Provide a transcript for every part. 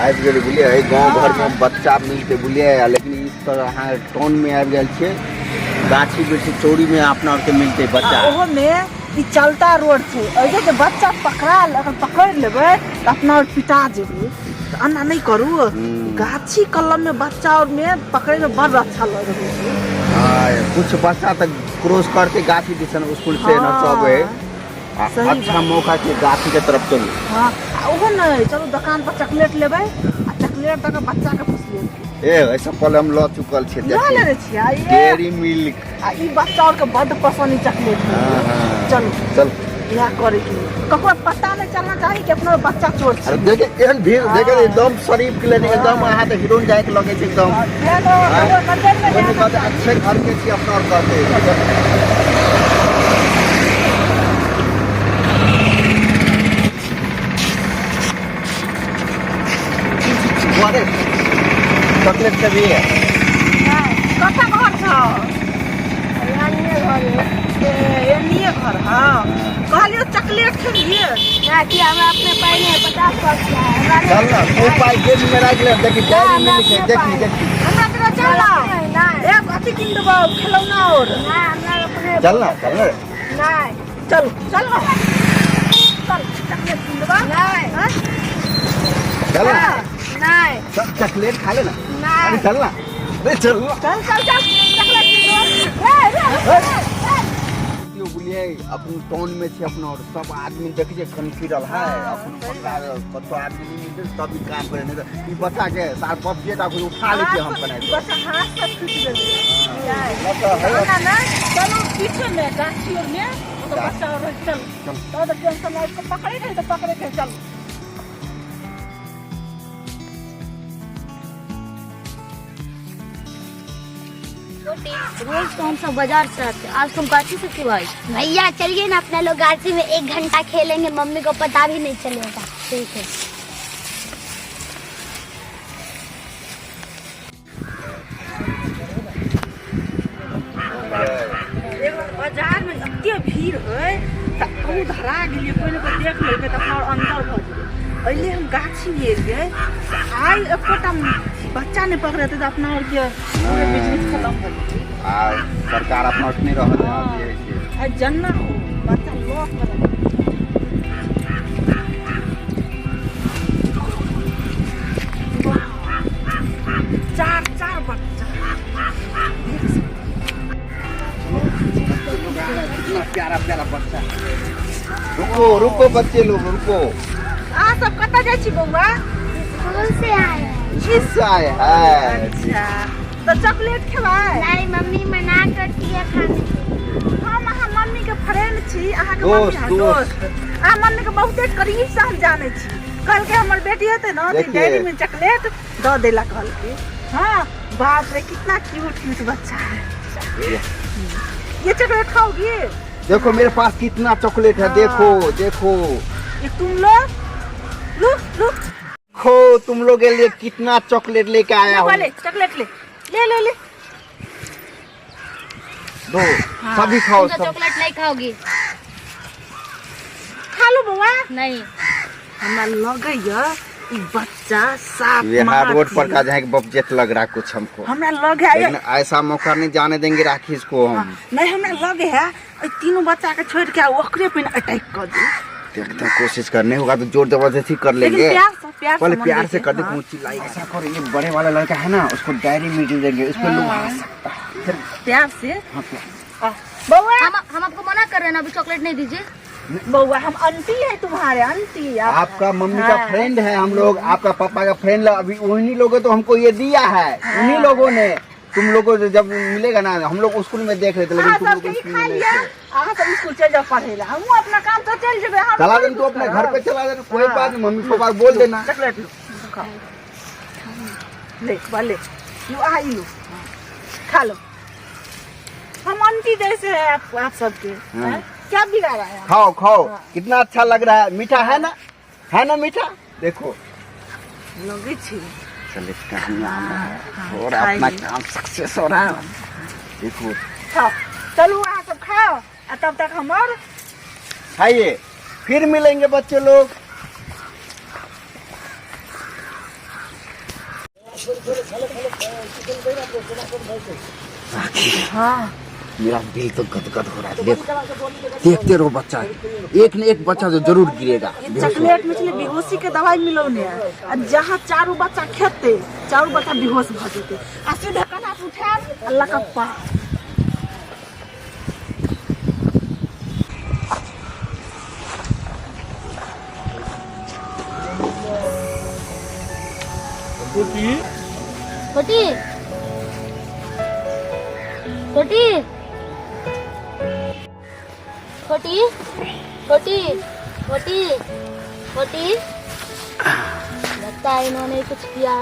आबि गेलै बुझलियै। गाँव घरमे बच्चा मिलतै बुझलियै, लेकिन ई तऽ अहाँ टाउनमे आबि गेल छियै। गाछी वृक्षी चौरीमे अपना आरके मिलतै बच्चा। ओहो में ई चलता रोड छै, एहि जे बच्चा पकड़ा अगर पकड़ लेबै तऽ अपना और पिटा जेबै, तऽ एना नहि करू। गाछी कलम में बच्चा और में पकड़े में बड़ अच्छा लग रहल छै। हाँ, कुछ बच्चा तऽ क्रॉस करते गाछी दिसन स्कूल से न सब है। आ सही अच्छा बात। मौका छै, गाछी के तरफ चलू। हाँ, आ ओहो नहि, चलू दोकान पर चॉकलेट लेबै आ चॉकलेट दऽ कऽ बच्चा के फुसलेबै। ए ऐसा पहले हम लऽ चुकल छियै। लऽ देखिए लेने छियै आ डेयरी मिल्क। आ ई बच्चा और के बड्ड पसंद ई चॉकलेट। हाँ, हाँ। चलू। चल। इएह करे के ककरो पता नहीं चलना चाही कि अपना बच्चा चोर अरे छै। देखे एहन भीड़ देखे, एकदम शरीफ के लेने एकदम अहाँ तऽ हीरोइन जाए के लगै छै एकदम। फेर ककरो नजर में ओहिमे नहि कहते अच्छे घर के छी अपना और कहते। अरे चॉकलेट से भी है। कतऽ घर छौ? एन्निए घर है। ए, एन्निए घर। हँ, कहलियौ चॉकलेट खेलिए। ना कि हमरा अपने पाइ नहि है, 50 रुपया है हमरा। चल ना, तू पाइ जेब में राखि ले। देखी डेयरी हमरा मिल्क है। अपने देखी पाइ। देखी। हमरा तोरा चल ना। नहीं। एक अथी किन देबौ खिलौना और। नहीं, हमरा अपने। चल ना, चल ना। नहीं। चल चल ना, चल चॉकलेट किन देबौ। नहीं। हाँ? चल ना। नहीं। चल, चॉकलेट खा ले ना। अरे नहीं। चल ना, अरे चल ना। चल चल चल, चॉकलेट किन देबौ। रे रे रे रे। यौ बुझलियै, अपन टाउन में छी अपना और सब आदमी देखै छै कन्फिडल है। अपन पकड़ा कतौ आदमी नहि मिलतै तब ई काम करे, नहि तऽ ई बच्चा के सार पबजी टा कोई उठा लै छै हम बनाइ। बच्चा हाथ से छूट गेलै। न तऽ है। ना ना, चलू पीछे में गाछी और में तो बच्चा और रहे, चल। चल। तो टेंशन नहीं, इसको पकड़े नहीं तो पकड़े के चल। रोज तो हम सब बाजार से आते, आज तुम गाछी से क्यों आए? भैया चलिए ना, अपना लोग गाछी में 1 घंटा खेलेंगे, मम्मी को पता भी नहीं चलेगा। ठीक है। एक बार बाजार में एते भीड़ है तऽ अहूँ धरा गेलियै, कोइ ने कोइ देख लेलकै तऽ अपना और अंदर भऽ जेबै। अइले हम गाछी में एलियै, आइ एकोटा बच्चा नहि पकड़ेतै तऽ अपना आरके पूरे बिजनेस खत्म भऽ जेतै। आ सरकार अपना आरके नहि रहल है जे होइ छै। आइ जन्ना हो बच्चा लऽ कऽ चार चार बच्चा। कितना प्यारा प्यारा बच्चा। रुको रुको बच्चे लोग, रुको। अहाँ सब कतऽ जाइ छी बौआ? स्कूल से आए हैं। किस आए है? अच्छा, तऽ चॉकलेट खेबै? नहीं, मम्मी मना करती है खाने के। हम अहाँ मम्मी के फ्रेंड छी, अहाँके दोस्त, मम्मी अहाँ दोस्त। दोस्त। अहाँ मम्मी के बहुते करीब से हम जानै छी। कहलकै हमर बेटी हेतै ने तऽ देखिए। डेयरी में चॉकलेट दऽ देला कहलकै। हाँ, बाप रे, कितना क्यूट क्यूट बच्चा है। ये चॉकलेट खाओगी? देखो मेरे पास कितना चॉकलेट है। हाँ। देखो देखो। ये तुम लोग लो लो। देखो तुम लोग के लिए कितना चॉकलेट लेके आया हूँ। ले चॉकलेट ले ले ले ले। दो सभी खाओ। तुम तो सब चॉकलेट नहीं खाओगी। खा लो बौआ। नहीं। हमरा लगैया ई बच्चा साफ ये हार्ड रोड पर मारती। का जाए बपजेट लग रहा कुछ हमको। हमरा लगे है। लेकिन ऐसा मौका नहीं जाने देंगे राखी को हम। नहीं, हमरा लगे है एहि तीनू बच्चा के छोड़ के ओकरे पे अटैक कर दी। देखते हैं, कोशिश करने होगा तो जोर जबरदस्ती कर लेकिन लेंगे। प्यार से, प्यार से पहले मन प्यार से देके, कर दे। हाँ। चिल्लाई ऐसा करो, ये बड़े वाला लड़का है ना, उसको डायरी मिल देंगे, उस पर लुभा सकता है फिर। प्यार से। हाँ, प्यार से। आ, बौआ। हम आपको मना कर रहे हैं ना, अभी चॉकलेट नहीं दीजिए। बौआ, हम आंटी है तुम्हारे, आंटी। आपका मम्मी का हाँ। फ्रेंड है हम लोग, आपका पापा का फ्रेंड। अभी उन्हीं लोगों तो हमको ये दिया है, उन्हीं लोगों ने। तुम लोगों से जब मिलेगा ना, हम लोग स्कूल में देख रहे थे, लेकिन अहाँ तुम सबके लोग ई स्कूल खा में नहीं लिअ, थे। अहाँ सब स्कूल चलि जाउ पढ़ै लए, हमहूँ अपना काम से चलि जेबै। अहाँ चला थोड़ी देना तू कुछ अपने करब। घर पे चला देना, कोई हाँ। बात नहीं, मम्मी पापा को बोल देना। चॉकलेट लो, खाओ। ले बा ले लो, आ ई लो, खा लो। हम आंटी जैसे है आप सबके। हाँ। हैं? क्या बिगाड़ा है? खाओ खाओ। हाँ। कितना अच्छा लग रहा है, मीठा है ना? है ना मीठा? देखो। लगै छै। चलिए, काम है और खाइए। अपना काम सक्सेस हो रहा है, देखो। खाओ, चलू अहाँ सब खाओ आ तब तक हमर खाइए, फिर मिलेंगे बच्चे लोग। हाँ। मेरा दिल तो गदगद हो रहा है। देखो, देखते रहो बच्चा, एक न एक बच्चा तो जरूर गिरेगा। चॉकलेट में छलै बेहोशी के दवाई मिलौने आ जहाँ चारू बच्चा खेतै चारू बच्चा बेहोश भऽ जेतै आ सीधा कन्हा पर उठायल आ लकप्पा। छोटी, छोटी, छोटी, छोटी, छोटी, छोटी। लगता है इन्होंने कुछ किया,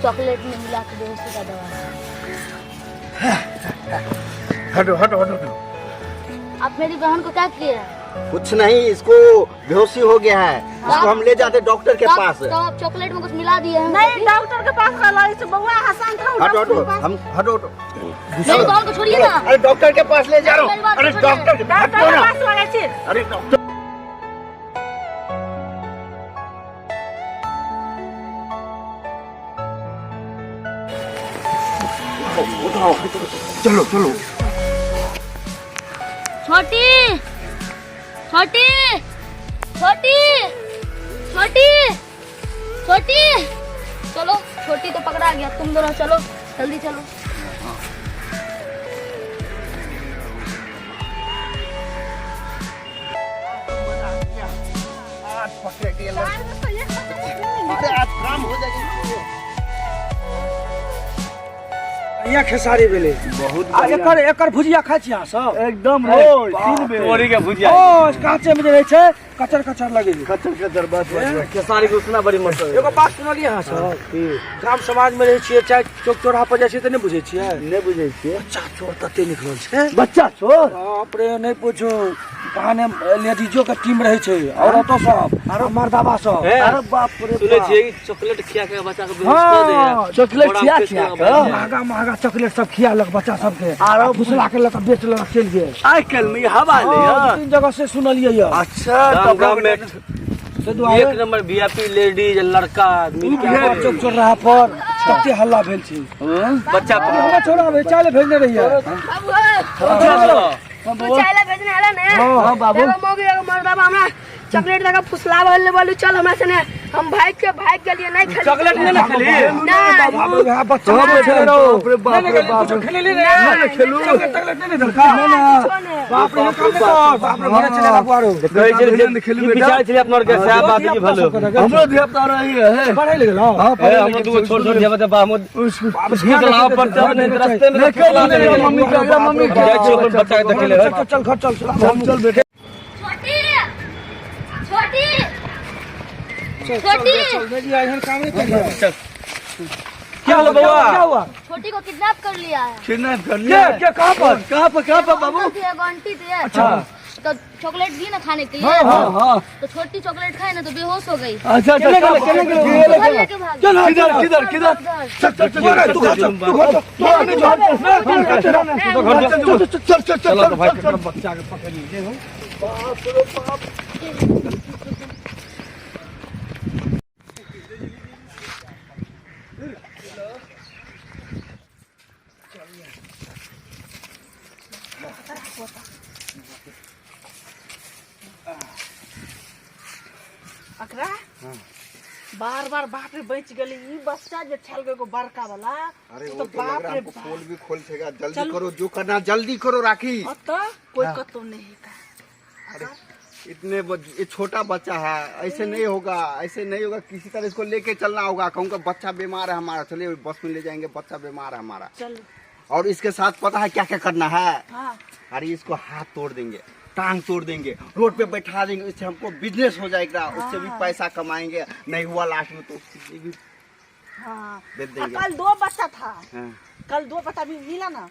चॉकलेट में मिला के बेहोशी का दवा। हटो हटो हटो हटो। आप मेरी बहन को क्या किए? कुछ नहीं, इसको बेहोशी हो गया है, इसको हम ले जाते डॉक्टर के पास। तो आप चॉकलेट में कुछ मिला दिए हैं? नहीं, डॉक्टर के पास कहला छै बौआ, हसन था। हटो हटो, हम हटो हटो। मेरी बहन को छोड़िए ना। अरे डॉक्टर के पास ले जा रहा हूँ। अरे डॉक्टर के डॉक्टर के पास लगे छै। अरे डॉक्टर। उठाओ, चलो चलो। छोटी, छोटी, छोटी, छोटी, छोटी, चलो। छोटी तो पकड़ा गया, तुम दोनों चलो, जल्दी चलो। आज पकड़े गए। अरे आज काम हो जाएगा। बढ़िया खेसारी भेलै। बहुत। आ एकर एकर भुजिया खाइ छी अहाँ सब? एकदम रोज 3 बेर। तोरी के भुजिया। ओ काचे में जे रहै छै, कचर कचर लगै छै। कचर कचर, बस बस। खेसारी के उसना बड़ी मस्त। एगो बात सुनलियै अहाँ सब? गाम समाज में रहै छियै, चाहे चौक चौराहा पर जाइ छियै तऽ नहि बुझै छियै? नहि बुझै छियै। बच्चा चोर तते निकलल छै। बच्चा चोर? बाप रे, नहि पूछू। कहाने लेडीजो के टीम रहै छै, औरतो सब आरो मर्दाबा सब। अरे बाप रे। सुनै छियै कि चॉकलेट खिया के बच्चा के बेहोश कऽ दै है। चॉकलेट खिया खिया के? महगा महगा चॉकलेट सब खियालक बच्चा सबके, आरो फुसला के लऽ कऽ बेच लेलक, चलि गेल। आइ काल्हि में ई हवा ले। हँ, 2-3 जगह से सुनलियै यऽ। अच्छा। गाम तब गाम में से दुआरे एक नंबर वीआईपी लेडीज लड़का मिल के चौक चौराहा पर तते हल्ला भेल छै। बच्चा हमरा छोड़ा भाई चाले भेजने रहियै। तू चाय भेजने आला ने? हाँ बाबू। एगो मौगी एगो मर्दाबा हमरा चॉकलेट लगा फुसलावल ले, बोलू चल हमरा सने, हम भाग के भाग गेलिए, नहीं खेली। चॉकलेट नहीं ना खेली? नहीं। बाप बच्चा खेले रहो। बाप रे बाप रे बाप रे। खेले ले रे, खेलू। चॉकलेट तकलेट नहीं दरकार। बाप रे, काम नहीं कर। बाप रे, घरे चले ला बुआरो। कहै छलै जे खेलू ई बेटा। विचार छलै अपना आरके सएह बात की भलो। हमरो धिया पुता रही है। पढ़ै ले गेलो? हाँ। ए, हमरो दूगो छोट छोट धिया पुता बा, हम चलाव पर तब नहीं रास्ते में। नहीं, कहि नहीं, मम्मी के अगला मम्मी के। जाइ छियै अपन बच्चा के देखे ले। चल चल, घर चल चल। चल चल बेटा। छोटी, छोटी, छोटी। चल, एहन काम नहीं करिए। क्या होलो बउआ? क्या हुआ? छोटी को किडनैप कर लिया है। किडनैप कर लिया? क्या, कहाँ पर, कहाँ पर, कहाँ पर बाबू? अंकल थे, एगो आंटी थे। अच्छा। तो चॉकलेट दी ना खाने के लिए। हाँ हाँ। तो छोटी चॉकलेट खाई ना तो बेहोश हो गई। अच्छा अच्छा। चले गए, चले गए। उधर लेके भाग गए। चल। किधर किधर किधर? उधर। चल चल चल। तू घर चल, तू घर चल, तू नहीं चल, मैं चल, चल चल चल चल। चलो तो भाई। चल। बच्चा के पकड़ लीजिए हम। बाप रे बाप। अकरा बार बार, बाप रे, बच गेली। ई बच्चा जे छल एगो बड़का वाला। अरे तो वो तो लग बाप रहा रे है हमको बाप। पोल भी खोल देगा। जल्दी चलो। करो, जो करना जल्दी करो राखी। अतः कोई कतौ नहीं है का। अरे इतने ये छोटा बच्चा है, ऐसे नहीं होगा, ऐसे नहीं होगा। किसी तरह इसको लेके चलना होगा। कहूँगा बच्चा बीमार है हमारा। चलिए, बस में ले जाएंगे, बच्चा बीमार है हमारा। चलो। और इसके साथ पता है क्या क्या करना है? हाँ। अरे इसको हाथ तोड़ देंगे, टांग तोड़ देंगे, रोड पे बैठा देंगे। इससे हमको बिजनेस हो जाएगा, उससे भी पैसा कमाएंगे। नहीं हुआ लास्ट में तो उससे भी बेच आ, देंगे। कल दो बच्चा था। कल दो बच्चा भी मिला ना,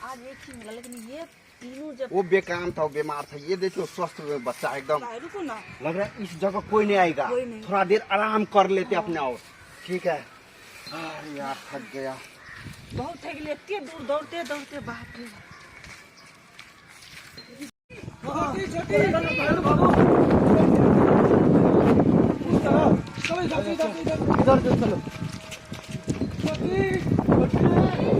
आज एक ही मिला, लेकिन ये तीनों जब वो बेकाम था, वो बीमार था। ये देखो, स्वस्थ बच्चा एकदम। रुको ना। लग रहा है इस जगह कोई नहीं आएगा। कोई नहीं। थोड़ा देर आराम कर लेते अपने और ठीक है। अरे यार, थक गया। बहुत थक गेलिए, एते दूर दौड़ते दौड़ते, बाप रे। चलो, इधर इधर इधर। इधर से चलो। छोटी, छोटी।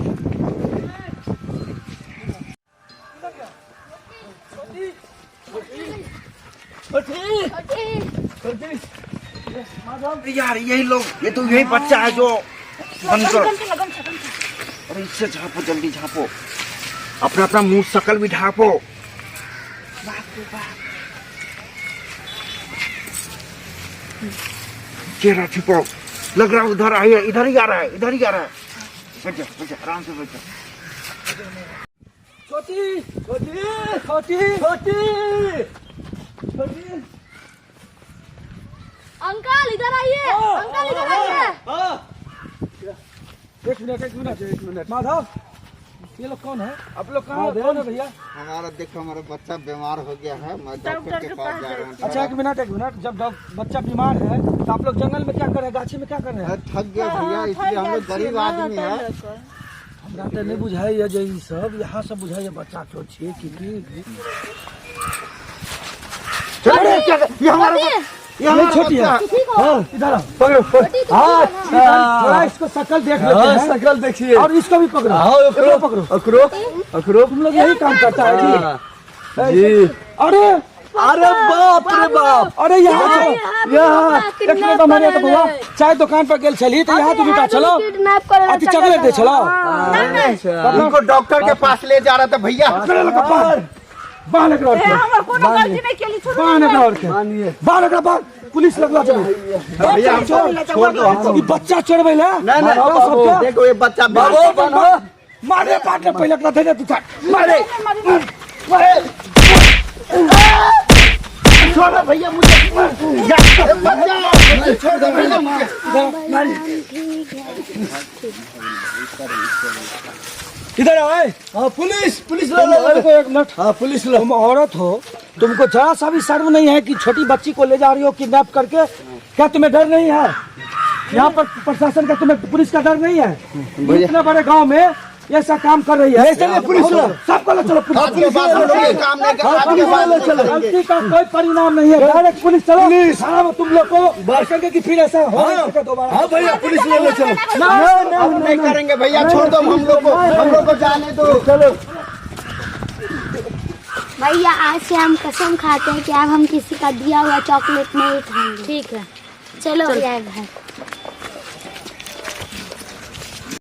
छोटी। यार यही लोग, ये तो यही बच्चा है जो बंद करो। अरे इससे झापो, जल्दी झापो, अपना अपना मुंह शकल भी ढापो। चेहरा छिपाओ। लग रहा है उधर आइए, इधर ही आ रहा है, इधर ही आ रहा है। बैठ जा, बैठ जा, आराम से बैठ जा। छोटी छोटी छोटी छोटी छोटी। अंकल इधर आइए, अंकल इधर आइए। हाँ। एक मिनट, एक मिनट, एक मिनट। माधव, ये लोग कौन है? आप लोग कहाँ कौन है भैया? हमारा देखो, हमारा बच्चा बीमार हो गया है, मैं डॉक्टर के पास जा रहा हूँ। अच्छा एक मिनट, एक मिनट। जब बच्चा बीमार है तो आप लोग जंगल में क्या कर रहे हैं, गाछी में क्या कर रहे हैं? थक गया भैया, इसलिए हम लोग गरीब आदमी है। हमरा तो नहीं बुझाइए जे ई सब, यहाँ सब बुझाइए बच्चा क्यों छे की की। अरे क्या ये हमारा, ये हमारा छोटी है। बच्चा। हाँ, इधर आओ। पकड़ो, पकड़ो। हाँ, थोड़ा इसको शकल देख लेते हैं। शकल देखिए। और इसको भी पकड़ो। हाँ, एकरो पकड़ो, अकरो अकरो। तुम लोग यही काम करता है जी। जी। अरे अरे बाप रे बाप। अरे यहाँ चलो, यहाँ एक मिनट हमारे तो बउआ चाय दुकान पर गेल छली तो यहाँ तू बेटा चलो किडनैप करे अति चॉकलेट दे चलो। उनको डॉक्टर के पास ले जा रहा था भैया। पकड़े लगा बाहर, बाहर एकरा और के। हमर कोनो गलती नहीं केली, छोड़ू। बाहर एकरा और के, बाहर एकरा, बाहर पुलिस लगला चलो। भैया हमको छोड़ दो हमको। ई बच्चा चोरबै ला नहीं नहीं सबके। देखो ये बच्चा बाबू बाबू। मारे पाटने पहले एकरा धरे तू छाट। मारे मारे। छोड़ो भैया मुझे, बच्चा छोड़ दो भैया मुझे। इधर आए। हाँ पुलिस, पुलिस ला ला। रुको एक मिनट। हाँ पुलिस ला। तुम औरत हो, तुमको जरा सा भी शर्म नहीं है कि छोटी बच्ची को ले जा रही हो किडनैप करके? क्या तुम्हें डर नहीं है? यहाँ पर प्रशासन का, तुम्हें पुलिस का डर नहीं है? इतने बड़े गांव में ऐसा काम कर रही है। चलिए पुलिस ला। सबको ले चलो पुलिस। आज के बाद हम लोग ये काम नहीं कर, आज के बाद नहीं करेंगे। गलती का कोई परिणाम नहीं है, डायरेक्ट पुलिस चलो। हाँ तुम लोग को कहेंगे कि फिर ऐसा हो नहीं सके दोबारा। हाँ भैया पुलिस ले ले चलो। अब नहीं करेंगे भैया, छोड़ दो हम लोग को, हम लोग को जाने दो। चलो। भैया आज से हम कसम खाते हैं कि अब हम किसी का दिया हुआ चॉकलेट नहीं खाएंगे। ठीक है, चलो भैया घर।